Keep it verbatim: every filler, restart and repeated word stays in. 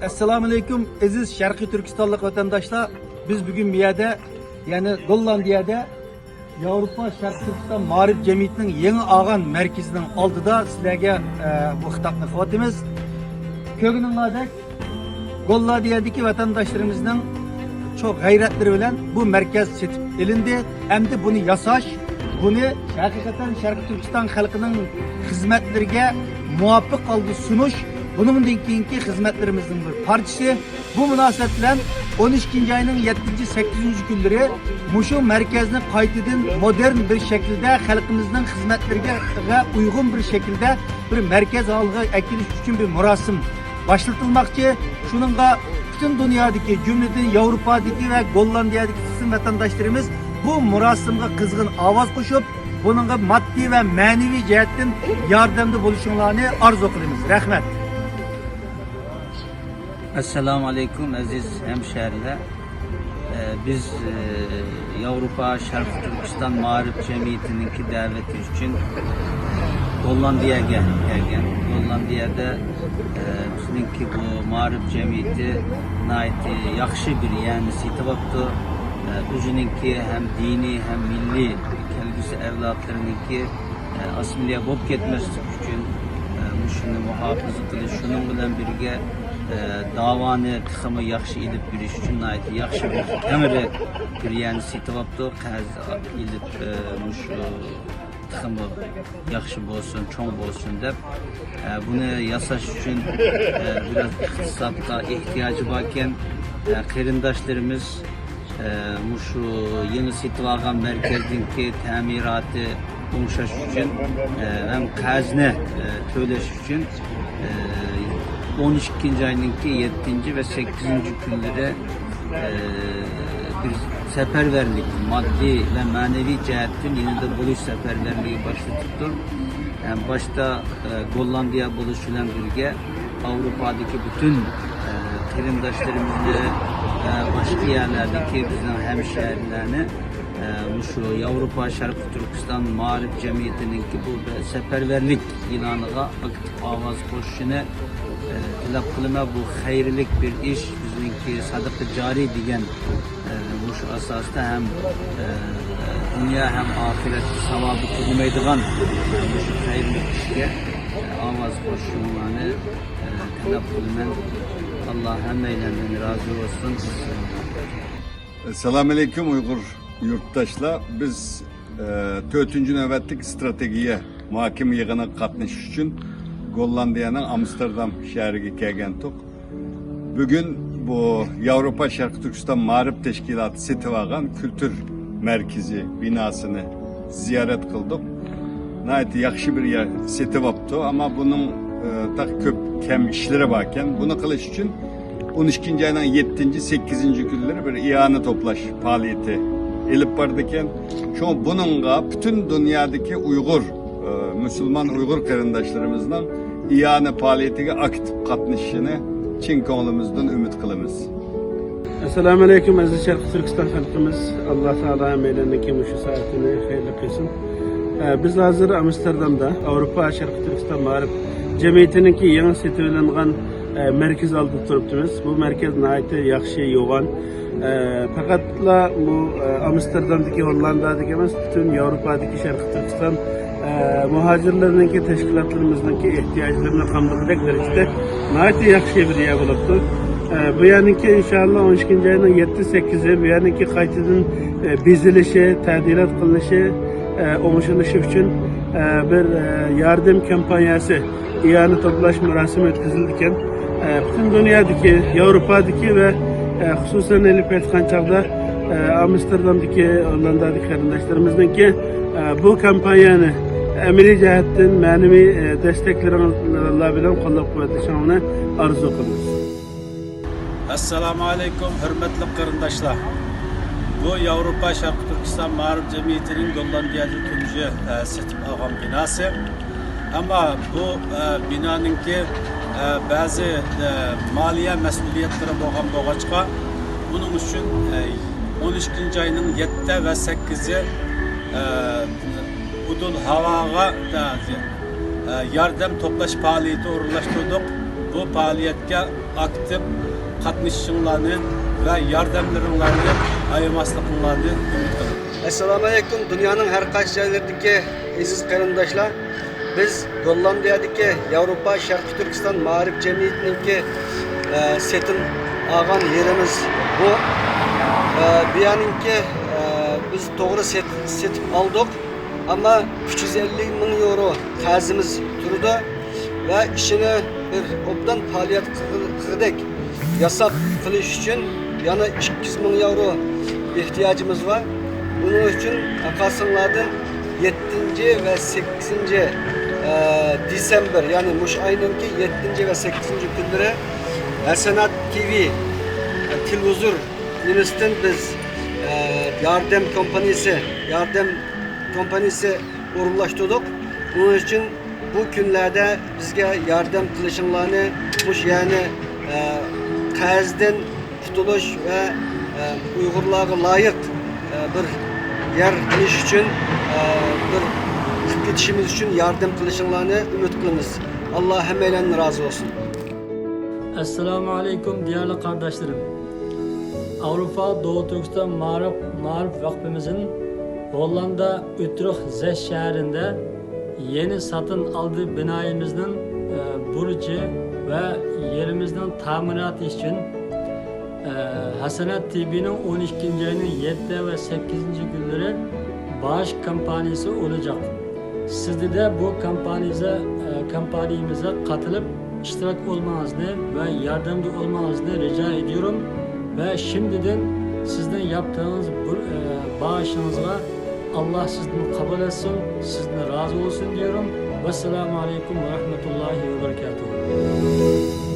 ئەسسالامۇئەلەيكۇم، ئەزىز شەرقىي تۈركىستانلىق ۋەتەنداشلار. بىز بۈگۈن بۇ يەردە، يەنى گوللاندىيەدە ياۋروپا شەرقىي تۈركىستان مائارىپ جەمئىيىتىنىڭ يېڭى ئاغان مەركىزىنىڭ ئالدىدا سىلەرگە، ئە، بۇ خىتابنى قىلىۋاتىمىز. كۆرگىنىڭلاردەك، گوللاندىيەدىكى ۋەتەنداشلىرىمىزنىڭ چوڭ غەيرەتلىرى بىلەن بۇ مەركەز سېتىپ ئېلىندى. ئەمدى بۇنى ياساش، بۇنى ھەقىقەتەن شەرقىي تۈركىستان خەلقىنىڭ خىزمەتلىرىگە مۇۋاپىق ھالدا سۇنۇش، بۇنىڭدىن كېيىنكى خىزمەتلىرىمىزنىڭ بىر پارچىسى. بۇ مۇناسىۋەت بىلەن ئون ئىككىنچى ئاينىڭ يەتتىنچى، سەككىزىنچى كۈنلىرى مۇشۇ مەركەزنى قايتىدىن مودېرن بىر شەكىلدە خەلقىمىزنىڭ خىزمەتلىرىگە ئۇيغۇن بىر شەكىلدە بىر مەركەز ھالىغا ئەكېلىش ئۈچۈن بىر مۇراسىم باشلىتىلماقچى. شۇنىڭغا پۈتۈن دۇنيادىكى، جۈملىدىن ياۋروپادىكى ۋە گوللاندىيەدىكى قىسىم ۋەتەنداشلىرىمىز بۇ مۇراسىمغا قىزغىن ئاۋاز قوشۇپ، بۇنىڭغا ماددىي ۋە مەنىۋى جەھەتتىن ياردەمدە بولۇشۇڭلارنى ئارزۇ قىلىمىز. رەھمەت. ئەسسالامۇئەلەيكۇم، ئەزىز ھەمشەھەرلەر. ئە، بىز، ئە، ياۋروپا شەرقىي تۈركىستان مائارىپ جەمئىيىتىنىڭكى دەۋىتى ئۈچۈن گوللاندىيەگە كەلگەن. گوللاندىيەدە، ئە، بىزنىڭكى بۇ مائارىپ جەمئىيىتى ناھايىتى ياخشى بىر يەرنى سېتىۋاپتۇ. ئە، ئۆزىنىڭكى ھەم دىنىي، ھەم مىللىي كەلگۈسى ئەۋلادلىرىنىڭكى ئاسسىمىليە بولۇپ كەتمەسلىك ئۈچۈن، مۇشۇنى مۇھاپىزە قىلىش، شۇنىڭ بىلەن بىرگە، داۋانى تېخىمۇ ياخشى ئېلىپ بېرىش ئۈچۈن ناھايىتى ياخشى بىر تەڭرى بىر يەرنى سېتىۋاپتۇ. قەرز ئېلىپ، مۇشۇ تېخىمۇ ياخشى بولسۇن، چوڭ بولسۇن دەپ، بۇنى ياساش ئۈچۈن بىراز ئىقتىسادقا ئېھتىياجى باركەن. قېرىنداشلىرىمىز ئە، مۇشۇ يېڭى سېتىۋالغان مەركەزنىڭكى تەمىراتى ئوڭشاش ئۈچۈن، ئە، ھەم قەرزنى، ئە، تۆلەش ئۈچۈن، ئە، ئون ئىككىنچى ئاينىڭكى يەتتىنچى ۋە سەككىزىنچى كۈنلىرى، ئە، بىر سەپەرۋەرلىك، ماددىي ۋە مەنىۋى جەھەتتىن يېنىدا بولۇش سەپەرۋەرلىكى باشلىتىپتۇ. ئە، باشتا، ئە، گوللاندىيە بولۇش بىلەن بىرگە، ئاۋروپادىكى پۈتۈن، ئە، قېرىنداشلىرىمىزنى، ئە، باشقا يەرلەردىكى بىزنىڭ ھەمشەھەرلەرنى، ئە، مۇشۇ ياۋروپا شەرقىي تۈركىستان مائارىپ جەمئىيىتىنىڭكى بۇ سەپەرۋەرلىك ئېلانىغا ئاكتىپ ئاۋاز قوشۇشىنى، ئە، تەلەپ قىلىمەن. بۇ خەيرلىك بىر ئىش، بىزنىڭكى سەدىقە جارىي دېگەن ئە، مۇشۇ ئاساستا ھەم، ئە، دۇنيا ھەم ئاخىرەت ساۋابى تۈگىمەيدىغان، ئە، مۇشۇ خەيرلىك ئىشكە، ئە، ئاۋاز قوشۇشۇڭلارنى، ئە، تەلەپ قىلىمەن. ئاللا ھەممەيلەندىن رازى بولسۇن. ئەسسالامۇئەلەيكۇم ئۇيغۇر يۇرتداشلار. بىز، ئە، تۆتىنچى نۆۋەتلىك ئىستراتېگىيە مۇھاكىمە يىغىنىغا قاتنىشىش ئۈچۈن گوللاندىيەنىڭ ئامستېردام شەھىرىگە كەلگەنتۇق. بۈگۈن بۇ ياۋروپا شەرقىي تۈركىستان مائارىپ تەشكىلاتى سېتىۋالغان كۈلتۈر مەركىزى بىناسىنى زىيارەت قىلدۇق. ناھايىتى ياخشى بىر يەر سېتىۋاپتۇ، ئەمما بۇنىڭ، ئە، تېخى كۆپ كەم ئىشلىرى باركەن. بۇنى قىلىش ئۈچۈن ئون ئىككىنچى ئاينىڭ يەتتىنچى، سەككىزىنچى كۈنلىرى بىر ئىئانە توپلاش پائالىيىتى ئېلىپ بارىدىكەن. شۇڭا بۇنىڭغا پۈتۈن دۇنيادىكى ئۇيغۇر، ئە، مۇسۇلمان ئۇيغۇر قېرىنداشلىرىمىزنىڭ ئىئانە پائالىيىتىگە ئاكتىپ قاتنىشىشىنى چىن كۆڭلىمىزدىن ئۈمىد قىلىمىز. ئەسسالامۇئەلەيكۇم، ئەزىز شەرقىي تۈركىستان خەلقىمىز. ئاللا تائالا ھەممەيلەننىڭكى مۇشۇ سائىتىنى خەيرلىك قىلسۇن. ئە، بىز ھازىر ئامستېردامدا ئاۋروپا شەرقىي تۈركىستان مائارىپ جەمئىيىتىنىڭكى يېڭى سېتىۋېلىنغان، ئە، مەركىزى ئالدىدا تۇرۇپتىمىز. بۇ مەركەز ناھايىتى ياخشى، يوغان. ئە، پەقەتلا بۇ، ئە، ئامستېردامدىكى، ھوللاندادىكى ئەمەس، پۈتۈن ياۋروپادىكى شەرقىي تۈركىستان، ئە، مۇھاجىرلىرىنىڭكى، تەشكىلاتلىرىمىزنىڭكى ئېھتىياجلىرىنى قامدىغۇدەك دەرىجىدە ناھايىتى ياخشى بىر يەر بولۇپتۇ. ئە، بۇ يەرنىڭكى ئىنشاللا ئون ئىككىنچى ئاينىڭ يەتتە، سەككىزى بۇ يەرنىڭكى قايتىدىن، ئە، بېزىلىشى، تەدىلات قىلىنىشى، ئە، ئوڭشىلىشى ئۈچۈن، ئە، بىر، ئە، ياردەم كامپانىيەسى، ئىئانە توپلاش مۇراسىمى ئۆتكۈزۈلىدىكەن. ئە، پۈتۈن دۇنيادىكى، ياۋروپادىكى ۋە، ئە، خۇسۇسەن ئېلىپ ئېيتقان چاغدا، ئە، ئامستېردامدىكى، ھوللاندادىكى قېرىنداشلىرىمىزنىڭكى، ئە، بۇ كامپانىيەنى ئەمەلىي جەھەتتىن مەنىۋى، ئە، دەستەكلىرىڭلار بىلەن قوللاپ قۇۋۋەتلىشىڭلارنى ئارزۇ قىلىمىز. ئەسسالامۇئەلەيكۇم، ھۆرمەتلىك قېرىنداشلار! بۇ ياۋروپا شەرقىي تۈركىستان مائارىپ جەمئىيىتىنىڭ گوللاندىيەدە تۇنجى، ئە، سېتىپ ئالغان بىناسى. ئەمما بۇ، ئە، بىنانىڭكى، ئە، بەزى، ئە، مالىيە مەسئۇلىيەتلىرى بولغان بولغاچقا، بۇنىڭ ئۈچۈن، ئە، ئون ئىككىنچى ئاينىڭ يەتتە ۋە سەككىزى، ئە، ئۇدۇل ھاۋاغا، ئە، ئە، ياردەم توپلاش پائالىيىتى ئورۇنلاشتۇردۇق. بۇ پائالىيەتكە ئاكتىپ قاتنىشىشىڭلارنى ۋە ياردەملىرىڭلارنى ئايىماسلىقىڭلارنى ئۈمىد قىلىمەن. ئەسسالامۇ ئەلەيكۇم، دۇنيانىڭ ھەر قايسى جايلىرىدىكى ئەزىز قېرىنداشلار، بىز گوللاندىيەدىكى ياۋروپا شەرقىي تۈركىستان مائارىپ جەمئىيىتىنىڭكى، ئە، سېتىن ئالغان يېرىمىز بۇ. ئە، بۇ يەرنىڭكى، ئە، بىز توغرا سېت-، سېتىپ ئالدۇق. ئەمما ئۈچ يۈز ئەللىك مىڭ ياۋرو قەرزىمىز تۇرىدۇ ۋە ئىشىنى بىر ئوبدان پائالىيەت قىلغۇدەك ياساپ قىلىش ئۈچۈن يەنە ئىككى يۈز مىڭ ياۋرو ئېھتىياجىمىز بار. بۇنىڭ ئۈچۈن ئاقاسىڭلاردىن يەتتىنچى ۋە سەككىزىنچى، ئە، دېسەمبىر، يەنى مۇشۇ ئاينىڭكى يەتتىنچى ۋە سەككىزىنچى كۈنلىرى ھەسەنات تىۋى، ئە، تېلېۋىزور نېمىسىدىن بىز، ئە، ياردەم كومپانىيىسى، ياردەم كومپانىيىسى ئورۇنلاشتۇردۇق. بۇنىڭ ئۈچۈن بۇ كۈنلەردە بىزگە ياردەم قىلىشىڭلارنى، مۇشۇ يەرنى، ئە، قەرزدىن قۇتۇلۇش ۋە، ئە، ئۇيغۇرلارغا لايىق، ئە، بىر يەر قىلىش ئۈچۈن، ئە، بىر قىلىپ كېتىشىمىز ئۈچۈن ياردەم قىلىشىڭلارنى ئۈمىد قىلىمىز. ئاللا ھەممەيلەندىن رازى بولسۇن. ئەسسالامۇ ئەلەيكۇم، دىيارلىق قارداشلىرىم. ئاۋروپا دوغۇ تۈركىستان مائارىپ، مائارىپ ۋەقپىمىزنىڭ ھوللاندا ئۇترېخت زەس شەھىرىندە يېڭى ساتىن ئالدى بىنايىمىزنىڭ، ئە، بۇرجى ۋە يېرىمىزنىڭ تەمىناتى ئۈچۈن، ئە، ھەسەنات تىۋىنىڭ ئون ئىككىنچى ئاينىڭ يەتتە ۋە سەككىزىنچى كۈنلىرى باغىش كامپانىيىسى ئولىجاق. سىزنى دە بۇ كامپانىيىزە-، ئە، كامپانىيىمىزغا قاتىلىپ ئىشتىراك ئولماڭىزنى ۋە ياردەمدە ئولماڭىزنى رىجا ئېدىيورۇم ۋە شىمدىدىن سىزنىڭ ياپتىغىنىز بۇ، ئە، باغىشىڭىزغا ئاللا سىزدىن قابۇل ئەتسۇن، سىزدىن رازى بولسۇن دېيورۇم. ۋەسسالامۇ ئەلەيكۇم ۋە رەھمەتۇللاھى ۋە بەرىكاتۇھۇ.